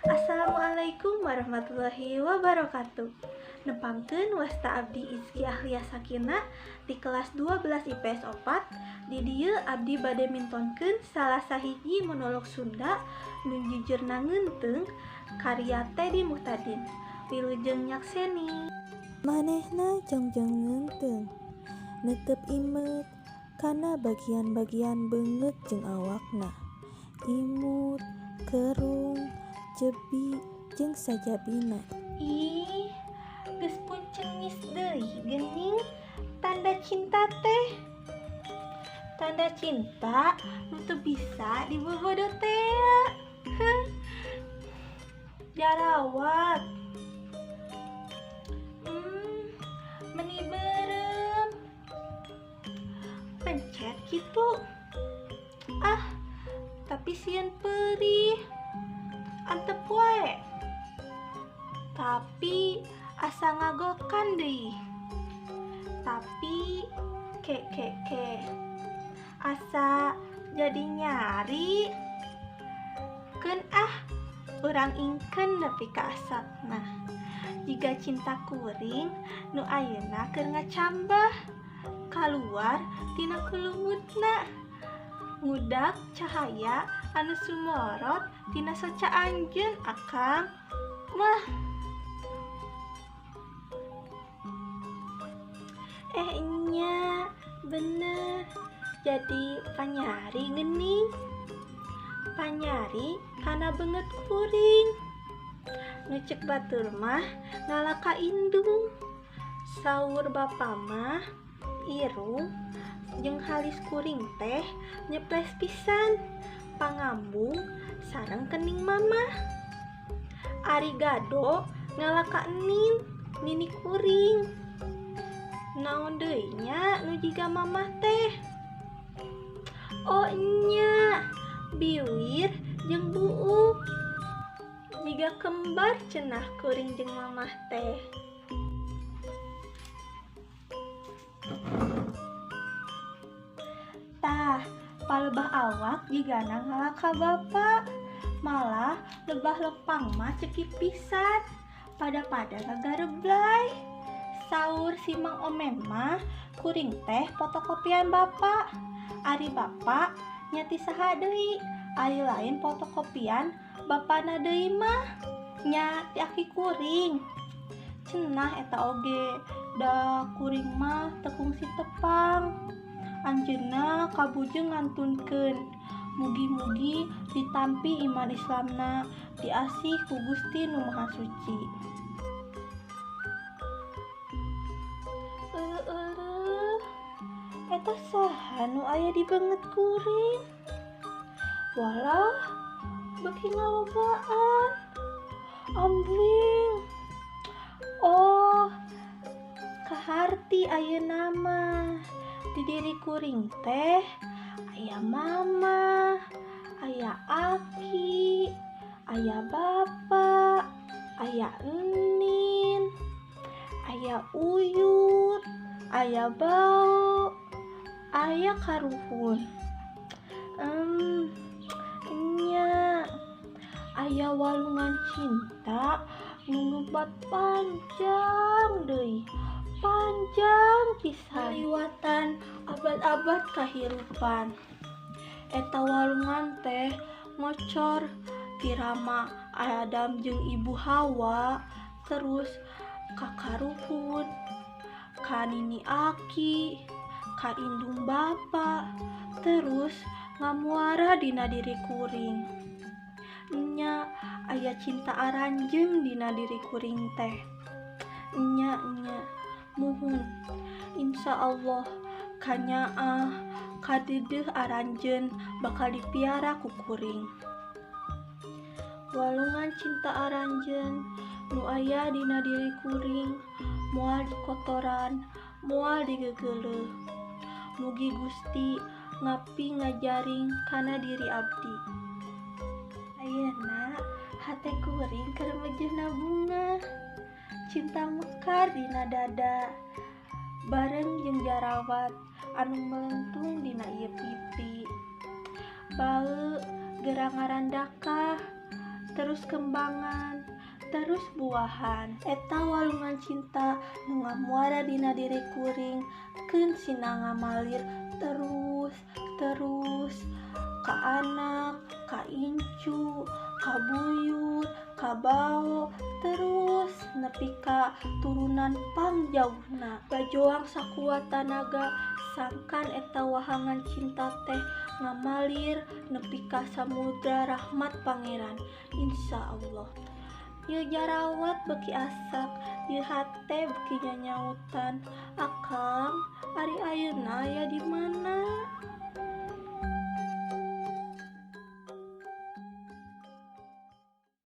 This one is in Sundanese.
Assalamualaikum warahmatullahi wabarakatuh. Nepangkeun wasta abdi Izki Ahlia Sakina di kelas 12 IPS 4. Di dieu abdi bade mintonkeun salah sahiji monolog Sunda nu jujurna ngeunteung karya Teddy Muhtadin. Wilujeng nyakseni. Manehna jongjong ngeunteung, netep imet kana bagian-bagian beungeut jeung awakna. Imut, kerung, jebi, jeung sajabina. Ih, geus pun cengis deui geuning tanda cinta teh. Tanda cinta nu teu bisa dibobodo tea. Heuh. Jarawat. Meni beureum. Pencet kitu. Ah, tapi sieun perih. Antep wae. Tapi asa ngagokan deui. Tapi ke ke ke. Asa jadi nyari. Keun ah, urang ingkeun nepi ka asapna. Jiga cinta kuring nu ayeuna keur ngacambah kaluar tina kulumutna. Ngudak cahaya anu sumorot tina soca anjeun akang mah. Nya bener jadi panyari geuning. Panyari kana beungeut kuring. Nu ceuk batur mah ngalaka indung. Saur bapa mah irung jeung halis kuring teh nyeples pisan pangambung sareng kening mamah. Ari gado ngalaka enin nini kuring. Naon deui nya nu jiga mamah teh? Oh nya, biwir jeung buuk. Jiga kembar cenah kuring jeung mamah teh. Tah, palebah awak jigana ngalaka bapa. Malah lebah lepang mah cekip pisan. Pada-pada ngagareblay. Saur si Mang Omen mah kuring teh fotokopian bapa. Ari bapa nya ti saha deui, ari lain fotokopian bapana deui mah nya ti aki kuring. Cenah eta oge, da kuring mah teu kungsi tepang. Anjeunna kabujeng ngantunkeun. Mugi-mugi ditampi iman Islamna, diasih ku Gusti Nu Maha Suci. Euleuh, eta saha nu aya di beungeut kuring? Walah, beuki ngalobaan. Ambling. Oh, kaharti ayeuna mah. Di diri kuring teh aya mama, aya aki, aya bapa, aya enin, aya uyut, aya bau, aya karuhun. Nya, aya walungan cinta nu ngebat panjang deui. Panjang pisan liwatan abad-abad kahirupan. Eta walungan teh ngocor tirama Adam jeung Ibu Hawa, terus ka karuhun, ka nini aki, ka indung bapa, terus ngamuara dina diri kuring. Nya aya cinta aranjeun dina diri kuring teh. Nya nya muhun insya Allah kanyaah kadedeuh aranjeun bakal dipiara ku kuring. Walungan cinta aranjeun nu aya dina diri kuring moal dikotoran, moal digegeuleuh. Mugi Gusti ngapi ngajaring kana diri abdi. Ayeuna hate kuring keur mejeuhna bunga. Cinta mekar dina dada bareng jeung jarawat anu melentung dina ieu pipi. Bau gerang ngarandakah terus kembangan, terus buahan. Eta walungan cinta nu ngamuara dina diri kuring, keun sina ngamalir terus terus ka anak, ka incu, ka buyut, ka bao, terus nepi ka turunan pangjauhna. Bajoang sakuat tanaga sangkan eta wahangan cinta teh ngamalir nepi ka samudra rahmat Pangeran, insya Allah. Ieu jarawat beuki asak, ieu hate beuki nyanyautan. Akang, ari ayeuna aya di mana?